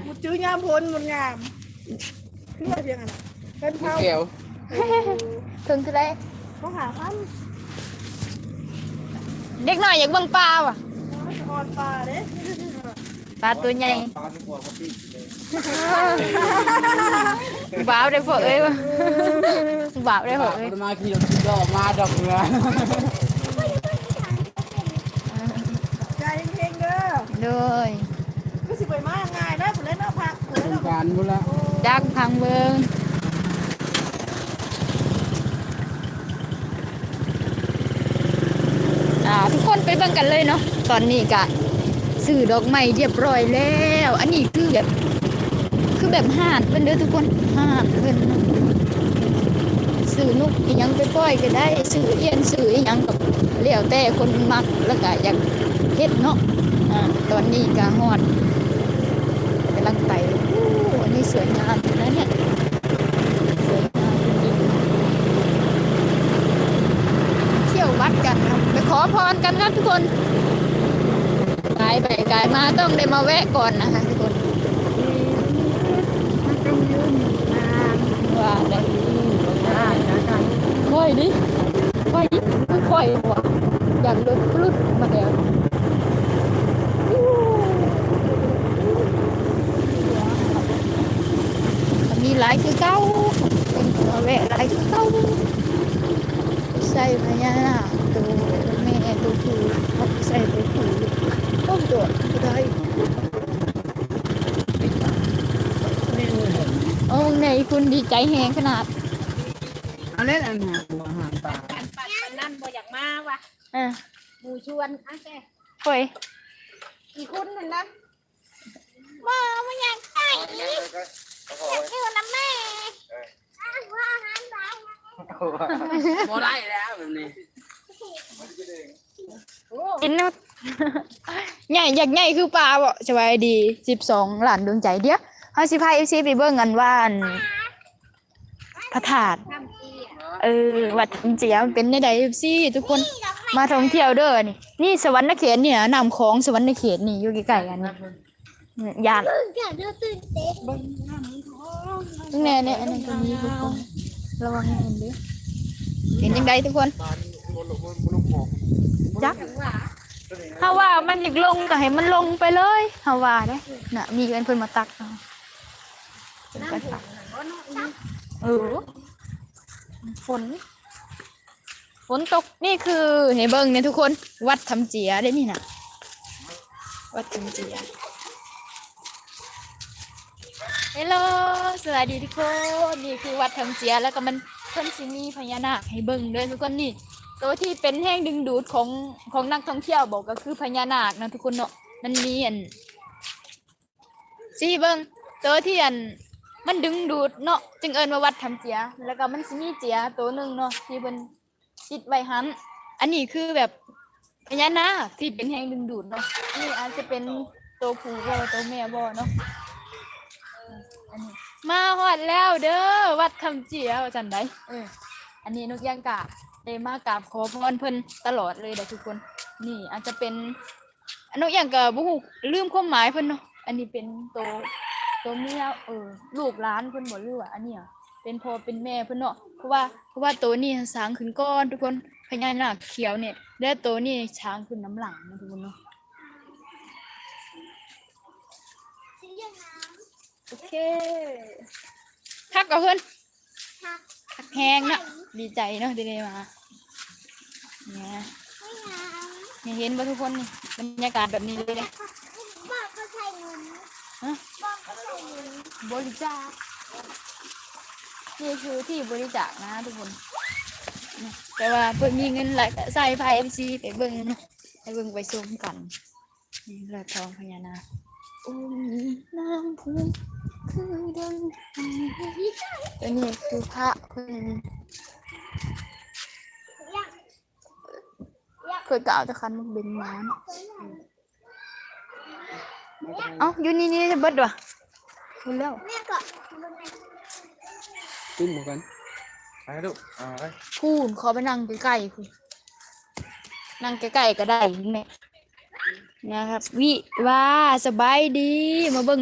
ໝົດຈື່ຍາມຝົນໝົດງາມ ຄືວ່າພຽງອັນນັ້ນ ເພິ່ນເຜົາແກ້ວ ເຖິງເທົ່າໃດ? ເຂົາຫາພັນ ເດັກນ້ອຍຢາກເບິ່ງປາຫວາ? ອອດປາເດ້ ປາຕົວໃຫຍ່ ປາຕົວໃຫຍ່ ປາຕົວໃຫຍ່ ບໍ່ເອົາເດ້ພວກເອີຍ ບໍ່ເອົາເດ້ພວກເອີຍ ມາຂີ່ລົດສິບລໍ້ມາດອກເຮືອ ໃຈເຮັງໆເດີ ໂດຍ ຄືຊິບໍ່ມາງ່າຍເດີ ພຸ້ນແຫຼະເນາະ ພັກພຸ້ນແຫຼະເນາະ ສົງການພຸ້ນລະ ຈັກພັງເບິ່ງ. ອ່າ ທຸກຄົນໄປເບິ່ງກັນເລີຍເນາະ ຕອນນີ້ກະຊື້ດອກໄມ້ຮຽບຮ້ອຍແລ້ວ ອັນນີ້ຄືແບບ ຄືແບບຮ້ານເພິ່ນເດີທຸກຄົນ ຮ້ານເພິ່ນເນາະ ຊື້ນົກອີ່ຫຍັງໄປປ່ອຍກະໄດ້ ຊື້ອຽນຊື້ອີ່ຫຍັງກະແລ້ວແຕ່ຄົນມັກ ລະກະຢາກເຮັດເນາະ ອ່າ ຕອນນີ້ກະຮອດ ກຳລັງໄປ ໂອ້ ອັນນີ້ສວຍງາມຢູ່ນະເນຍ ສວຍງາມຈິງໆ ທ່ຽວວັດກັນນະ ໄປຂໍພອນກັນນະທຸກຄົນ ກາຍໄປກາຍມາຕ້ອງໄດ້ມາແວະກ່ອນນະຄະທຸກຄົນ ວ່າໄດ້ ຂ້ອຍນີ້ ຂ້ອຍນີ້ ຄືຂ້ອຍວ່າ ຢາກລົດປຶດມາແລ້ວ ກະມີຫຼາຍຄືເກົ່າ ຄົນກະມາແວະຫຼາຍຄືເກົ່າ ໃສ່ພະຍານາກໂຕແມ່ໂຕຜູ້ ເອົາໃສ່ໂຕຜູ້ ໂອ້ ໂຕຜູ້ໃດ ໂອ້ ໃຫຍ່ພຸ້ນ ດີໃຈແຮງຂະໜາດ ເອົາແລ້ວ ອັນຫາ ຫາປາ ປານນັ້ນບໍ່ຢາກມາວ່າ ເອີ ໝູ່ຊວນ ອັນແຕ່ ໂອ້ຍ ອີ່ຄຸນຫັ້ນນະ ບໍ່ ບໍ່ຢາກໄປ ຢາກຢູ່ນຳແມ່ ບໍ່ໄດ້ແລ້ວແບບນີ້ ກິນເນາະ ໃຫຍ່ ຢາກໃຫຍ່ຄືປາບໍ? ສະບາຍດີ ສິບສອງລ້ານດວງໃຈ ດຽວເຮົາຊິພາເອັຟຊີໄປເບິ່ງອັນວ່າ ອັນ ພະທາດ ເອີ ວັດທຳເຈຍ ມັນເປັນແນວໃດ ເອັຟຊີ ທຸກຄົນ ມາທ່ອງທ່ຽວເດີ ນີ້ ນີ້ສະຫວັນນະເຂດ ນີ້ນະ ນ້ຳຂອງສະຫວັນນະເຂດ ນີ້ຢູ່ໃກ້ໆກັນນີ້ ຢ້ານ ເບິ່ງແນ່ໆ ອັນນັ້ນກະມີ ທຸກຄົນ ລະວັງແນ່ເດີ ເປັນຈັ່ງໃດທຸກຄົນ ຈັກ ເຮົາວ່າມັນຢາກລົງກະໃຫ້ມັນລົງໄປເລີຍ ເຮົາວ່າເດ້ ນະ ມີເພິ່ນ ເພິ່ນມາຕັກເຮົາ ເພິ່ນກະຕັກ ເອີ ຝົນ ຝົນຕົກ ນີ້ຄືໃຫ້ເບິ່ງເນຍທຸກຄົນ ວັດທຳເຈຍເດ້ນີ້ນະ ວັດທຳເຈຍ ເຮລໂລ ສະບາຍດີທຸກຄົນ ນີ້ຄືວັດທຳເຈຍ ລະກະມັນ ເພິ່ນຊິມີພະຍານາກໃຫ້ເບິ່ງເດີທຸກຄົນ ນີ້ ໂຕທີ່ເປັນແຮງດຶງດູດຂອງ ຂອງນັກທ່ອງທ່ຽວບໍ ກະຄືພະຍານາກເນາະທຸກຄົນເນາະ ມັນມີອັນ ຊິເບິ່ງໂຕທີ່ອັນ ມັນດຶງດູດເນາະ ຈຶ່ງເອີ້ນວ່າວັດທຳເຈຍ ລະກະມັນຊິມີເຈຍໂຕໜຶ່ງເນາະ ທີ່ເພິ່ນຕິດໄວ້ຫັ້ນ ອັນນີ້ຄືແບບພະຍານາກທີ່ເປັນແຮງດຶງດູດເນາະ ອັນນີ້ອາດຈະເປັນໂຕຜູ້ບໍ່ ໂຕແມ່ບໍ່ເນາະ ອັນນີ້ ມາຮອດແລ້ວເດີ ວັດທຳເຈຍວ່າຊັ້ນໃດ ເອີ ອັນນີ້ນົກຢາງກະໄດ້ມາກາບຂໍພອນເພິ່ນຕະຫຼອດເລີຍເດີທຸກຄົນ ນີ້ອາດຈະເປັນ ອັນນົກຫຍັງກະບໍ່ຮູ້ ລືມຄວາມໝາຍເພິ່ນເນາະ ອັນນີ້ເປັນໂຕ ໂຕເມຍ ເອີ ລູກຫຼານເພິ່ນບໍ ຫຼືວ່າອັນນີ້ອະ ເປັນພໍ່ເປັນແມ່ເພິ່ນເນາະ ເພາະວ່າ ເພາະວ່າໂຕນີ້ສ້າງຂຶ້ນກ່ອນທຸກຄົນ ພະຍານາກຂຽວນີ້ ແລະໂຕນີ້ສ້າງຂຶ້ນນຳຫຼັງເນາະທຸກຄົນເນາະ ໂອເຄ ຄັກບໍ່ເພິ່ນ? ຄັກແຮງເນາະ ດີໃຈເນາະທີ່ໄດ້ມາ ນີ້ ເຫັນບໍ່ທຸກຄົນ ນີ້ ບັນຍາກາດແບບນີ້ເລີຍເດ້ ຮະ? ບໍລິຈາກ ນີ້ຄືທີ່ບໍລິຈາກນະທຸກຄົນ ແຕ່ວ່າເພິ່ນມີເງິນຫຼາຍກະໃສ່ ພາເອັຟຊີໄປເບິ່ງເນາະ ໄປເບິ່ງໄປຊົມກັນ. ນີ້ລອດທອງພະຍານາກ ໂອ້ ມີນ້ຳພຸງຄືດັ່ງ ອັນນີ້ຄືພະເພິ່ນ ເພິ່ນກະເອົາແຕ່ຄັນໝາກເບັງມາເນາະ ເອົ້າ ຢູ່ນີ້ ນີ້ເບິດຫວາ ໝົດແລ້ວ ຕຸ້ມກັນ ໄປລູກ ເອົາໄປ ພຸ້ນ ຂໍໄປນັ່ງໃກ້ໆພຸ້ນ ນັ່ງໃກ້ໆກະໄດ້ແມ່ ນະຄັບ ວິວາ ສະບາຍດີ ມາເບິ່ງ